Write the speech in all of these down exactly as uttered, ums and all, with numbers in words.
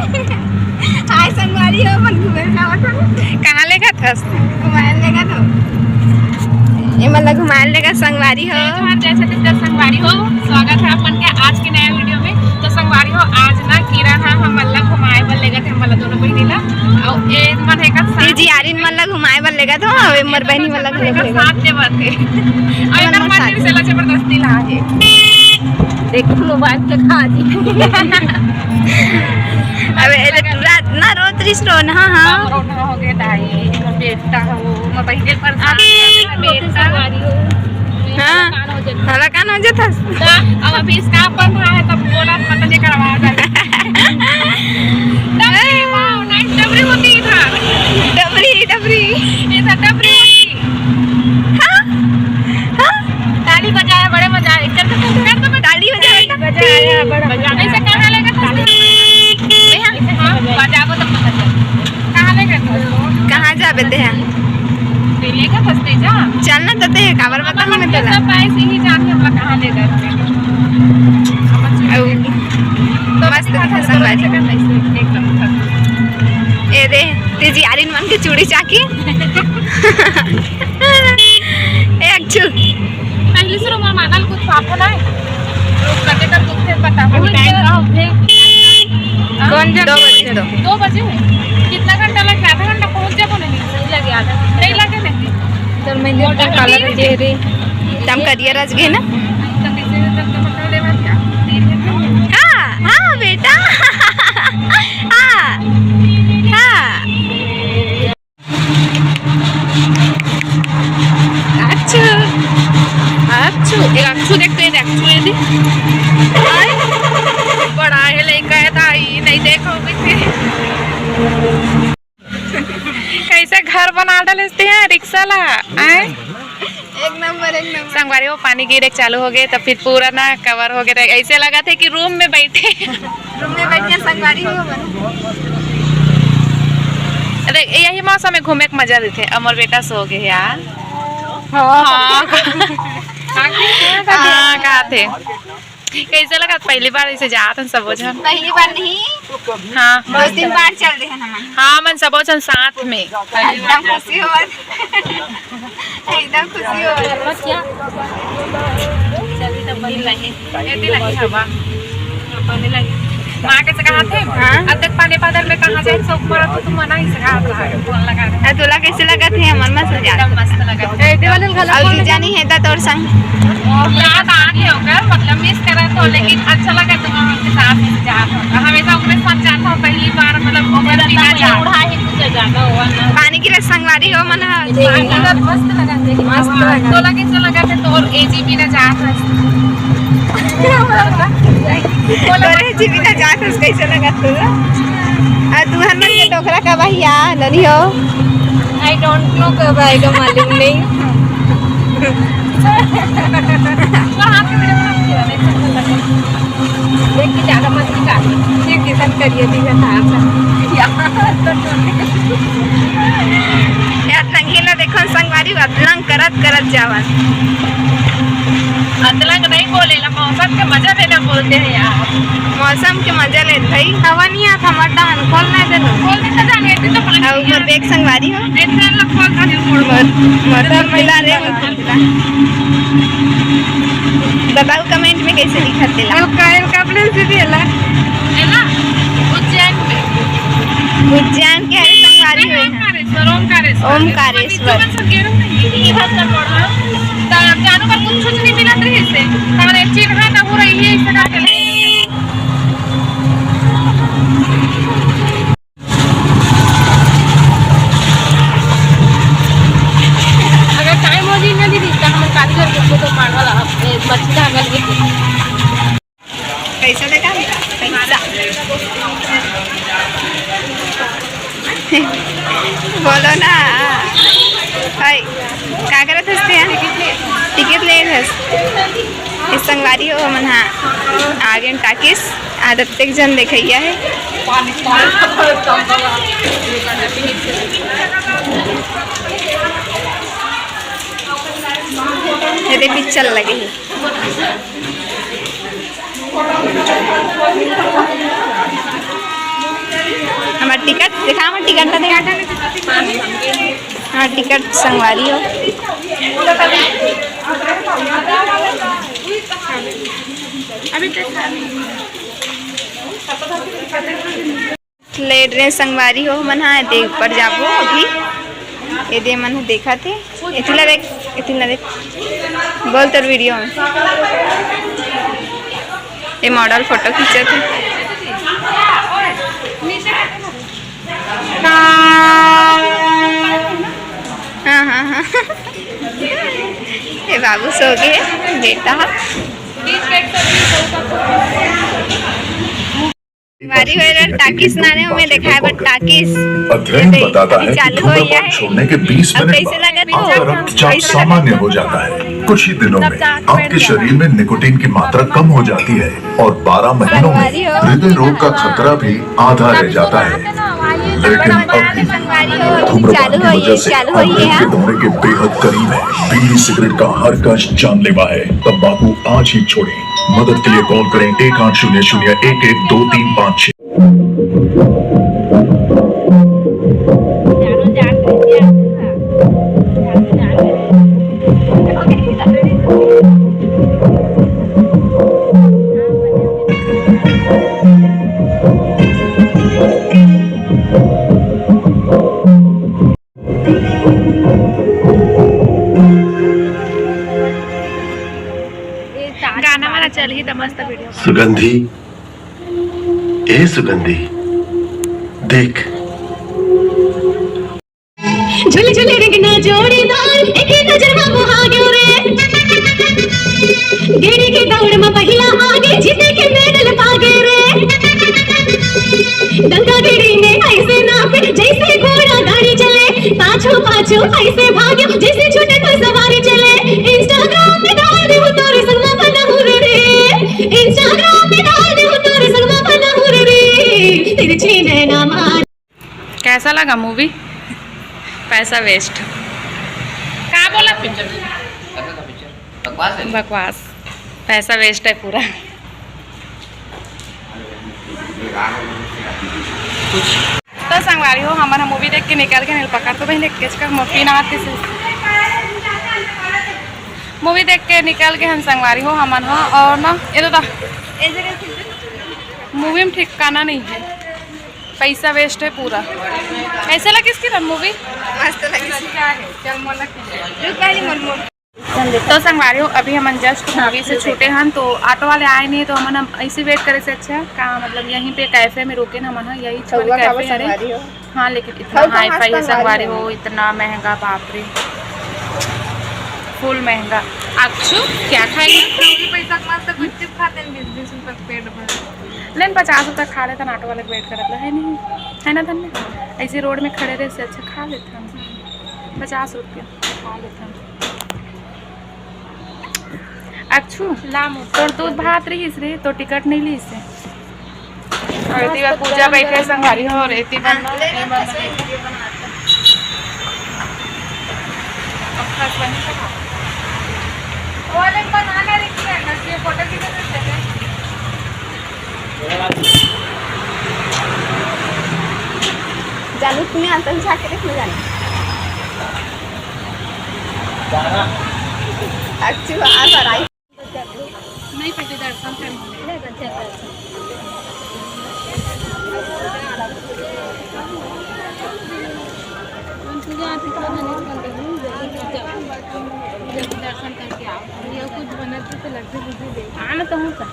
हाय संगवारी हो, मन घूमे जावत हन। कहाँ लेगत हस? घुमाए लेगत हो। ये मन ला घुमाए लेगत संगवारी हो। जय जोहार, जय छत्तीसगढ़ संगवारी हो। स्वागत है आप मन के आज के नया वीडियो में। तो संगवारी हो, आज ना किरण हा हमन ला घुमाए बर लेगत हे, हमन ला दोनों बहिनी ला। अउ ए मन हे का ये जियारिन मन ला घुमाए बर लेगत हो, अउ ए मोर बहिनी मन ला घुमाए बर लेगत। साथ देवत हे। अउ हमन एकर मन साथ। से ला जबरदस्ती ला हे। देख मोबाइल के खा जी। अबे, ए तो रात ना रोत रिस रो ना, हाँ, हाँ। रोना हो गया दाई, मोर बेटा हो, मोर बहिनी के परेशान करके बेटा। हाँ। कान हो जाता। हला कान हो जाता। अब अभी इसका बन रहा है, तब बोला पता नहीं करवा जाए। डबरी, वाओ, नाइस डबरी होती है इधर। डबरी, डबरी। इधर डबरी होती। हाँ? हाँ? ताली बजाया, बड़े मजा आया। चल, चल, चल, चल, चल। ताली बजाया, बड़ा मजा आया, बड़ा मजा आया। ऐसे कहाँ लेगा था? हाँ, बजाबो तो पता चल। कहाँ लेगा था? कहाँ जाबे ते हैं? ते लेगा था तेजा? चल ना तो ते, काबर बता हमें तेला। सब ऐसे ही जान के हम लोग कहाँ लेगा था। अउ मस्त दिखा संगवारी। एकदम। ए दे, ते जियारिन मन के चूड़ी चाकी। ए अक्षु। पहले से रोमा मानल कुछ पापा ना है। रोज कटे कर दुख से पता हो। टाइम का होथे? कौन जा दो बजे तो। दो बजे? कितना घंटा लग गया? आधा घंटा पहुंच जाबो नहीं। नहीं लगे आधा घंटा। नहीं लगे नहीं। चल मैं और देखता काला डबरी? के चेहरे। तम करिया रच गए ना? तब इसे तब तो पकड़ ले बात क्या? तीन घंटे। हाँ, हाँ बेटा। हाँ, हाँ। अच्छू, अच्छू, ए अच्छू देख, ए अच्छू, ए दे। आय, बड़ा है लइका है दाई, नहीं देखो कैसे। कैसे घर बना डाले हैं रिक्शा ला, आय? एक नंबर, एक नंबर। संगवारी हो, पानी गिरे चालू हो गए, तो फिर पूरा ना कवर हो गए, ऐसे लगा थे कि रूम में बैठे। रूम में बैठ के संगवारी हो बन। अरे, यही मौसम में घूमे के मजा देथे। अमर बेटा सो गए यार। हाँ। हाँ। हाँ, कहा थे। कैसे लगा? पहली बार ऐसे जात हन सबो झन। पहली बार नहीं। हाँ। दो तीन बार चल रहे हैं हम। हाँ, मन सबो झन साथ में। एकदम खुशी हो। एकदम खुशी हो। एती लगी हवा। पानी लगी। माँ के से कहा थे? हाँ? अब तक पानी पादर में कहाँ जाए, सब ऊपर तो तुम मना ही से कहा था, फोन लगा दे। आ, तोला कैसे लगा थे? हमर मस्त जात। एकदम मस्त लगा। ए, देवाल घाला और कौन जीजा नहीं है ता तोर संग। याद आ गया होगा, मतलब मिस करा तो, लेकिन अच्छा लगा तुम लोग के साथ ही जात हो। हमेशा ओकरे साथ जात हो, पहली बार मतलब ओकर बिना जात। पानी गिरे संगवारी हो मन ह। पानी का मस्त लगा थे। मस्त लगा। तोला कैसे लगा थे? तोर एजी बिना जात हस। तोर एजी बिना जात हस, कैसे लगा तोला? आ तू हन मन के डोकरा का बहिया ननी हो? I don't know कब आएगा, मालूम नहीं। देख के ज्यादा मत निकाल। ठीक है, सब करिए, ठीक है, साहब। यार, संगीन ला देखो, संगवारी अतलंग करत करत जावन। अतलंग नहीं बोले ला, मौसम के मजा लेना बोलते हैं यार। मौसम के मजा ले भाई। हवा नहीं आता, मत डाल, खोल ना दे ना। खोल दे तो जान, इतने तो पानी अब नहीं ऊपर आता। देख संगवारी हो। इतने लोग खोल दे, खोल दे। मत, मत मिला रे, मत मिला। बताओ कमेंट में कैसे लिखत तेला। एला, एला कब ले से दिला? एला? उज्जैन में। उज्जैन के हरे संगवारी हो। ओमकारेश्वर, ओमकारेश्वर। ओमकारेश्वर। ये बात कर पड़ा। त जानो का कुछ, कुछ नहीं मिलत रही से। हमारे चिन्हा ना हो रही है, इसे करके ले। अगर टाइम हो जाए ना दीदी, तो हम कारीगर को तो पाड़वा ला, ए, मछली धागा लेके। पैसा देखा? पैसा। बोलो ना। हाय, का करत हस तेहा? टिकट ले हस। ए संगवारी हो, हमन हा आगे टाकिस। आदत एक जन देखइया है। एदे पिक्चर लगे है। टिकट दिखा, मैं टिकट ला दिखा। हाँ, टिकट संगवारी हो। ले ड्रेस संगवारी हो, मन हा एदे ऊपर जाबो अभी। एदे मन हा देखत हे, एती ला देख, एती ला देख। बोल तोर वीडियो में। ये मॉडल फोटो खींचत हे। हाँ, हाँ, हाँ। ये बाबू सो गए, बेटा। हमारी हो रहा टाकिस नाने हमें दिखाए, बट टाकिस अध्ययन बताता है कि चालू हो गया है। छोड़ने के बीस अब मिनट कैसे बाद लगा तू? आपका रक्तचाप सामान्य हो जाता है। कुछ ही दिनों में आपके शरीर में निकोटीन की मात्रा कम हो जाती है और बारह महीनों में हृदय रोग का खतरा भी आधा रह जाता है। लेकिन अभी धूम्रपान की वजह से आप दिल के दौरे के बेहद करीब है। बीड़ी सिगरेट का हर कश जानलेवा है। तंबाकू आज ही छोड़ें। मदद के लिए कॉल करें एक आठ शून्य शून्य एक एक दो तीन पाँच छः। गाना वाला चलही त मस्त वीडियो। सुगंधी, ए सुगंधी, देख। झुल झुल रंगना जोड़ीदार, एके नजर मा मोहा गयो रे। गेड़ी के दौड़ मा पहिला आगे, जीते के मेडल पा गए रे। डंका गेड़ी में ऐसे नापे, जैसे घोड़ा गाड़ी चले। पाछू पाछू ऐसे भागे, जैसे छूटे कोई सवारी चले। Instagram में डाल दे वो तोरे संगमा बना हूँ रे। Instagram में डाल दे वो तोरे संगमा बना हूँ रे। तिरछी नैना मार। कैसा लगा मूवी? पैसा वेस्ट। का बोला पिक्चर? बकवास है। बकवास। पैसा वेस्ट है पूरा। तो संगवारी हो, हमन ह मूवी देख के निकल के, नील पकड़ तो बहिन, देख के इसका मोर पीन आते से। मूवी देख के निकल के हम संगवारी हो, हमन ह, और ना, ये तो मूवी में ठिकाना नहीं है। पैसा वेस्ट है पूरा। कैसे लगिस किरण मूवी? मस्त लगिस। रुक पहले मोर, मोर। तो संगवारी हो, अभी हमन जस्ट मूवी से छूटे हन, तो ऑटो वाले आए नहीं, तो हमन ह ऐसे वेट करे से अच्छा का, मतलब, यहीं पे कैफे में रुके न हमन ह, यही छोड़ कैफे हरे। हाँ, लेकिन इतना हाई फाई है संगवारी हो, इतना महंगा, बाप रे, फुल महंगा। अक्षु, क्या खाएगी? पूरी पैसा के मस्त गुपचुप खाते हैं, बीस बीस रुपए का पेट भर। लेकिन पचास रुपए खा लेते हैं, ऑटो वाले के वेट करत ला, है नहीं, है ना धन्य? ऐसे रोड में खड़े रहे से अच्छा खा लेते हैं, पचास रुपया खा लेते हैं। अक्षु, ला मोर तोर दूध भात रहिस रे, तो टिकट नहीं लीस रे। और एती बार पूजा बैठे संगवारी हो, और एती बार ना, ये बार ना। अब खास बनी तो खा। वो अलग बनाना रही है ना, ये फोटो की जरूरत है। जानू, तुम्हें आतन झाके देख ना जानू। अच्छी बात है। नहीं, पहले दर्शन कर। हम पूजा आरती के बाद नहीं बंद करेंगे। जब दर्शन करके आओ, ये कुछ बनत तो लगते बुझे दे। आना तो हूँ सर।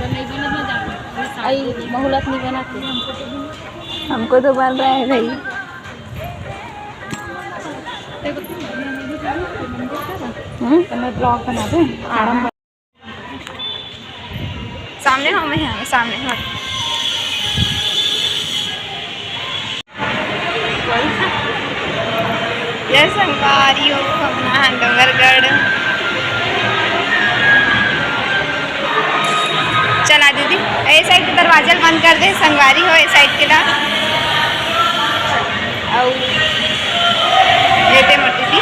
नहीं बनत ना जाओ। आई बहुलत नहीं बनत। हमको तो बन रहा है भाई। हम्म? तो मैं ब्लॉग बना दूँ। हाँ। सामने हो, मैं यहाँ, सामने हो। जय संगवारी हो, हमन ह डोंगरगढ़। चला दीदी, ए साइड के दरवाजा ल बंद कर दे, संगवारी हो, ए साइड के ला। अउ ये दे मोर दीदी।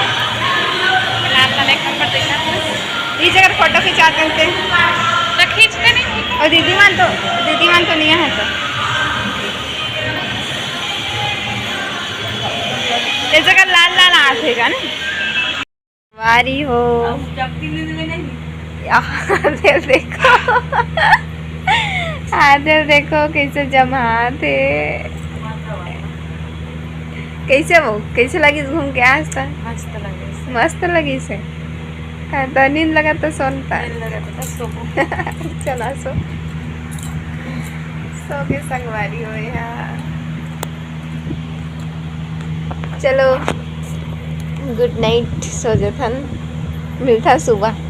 लाल लाल एक नंबर देखा था। इस जगह फोटो खिंचा देते। तो खींचते नहीं। और दीदी मन तो, दीदी मन तो नहीं है तो। ये जगह लाल लाल आथे का ना? वारी हो। आदेव देखो, आदेव देखो कैसे जमात हे। कैसे वो, कैसे लगिस घूम के आज तक? मस्त लगिस। मस्त लगिस हे। हाँ, तो नींद लगा तो सोनता। नींद लगा तो सोबो। चला सो। सो के संगवारी हो यहाँ। चलो, गुड नाइट, सो जथन, मिलथा सुबह।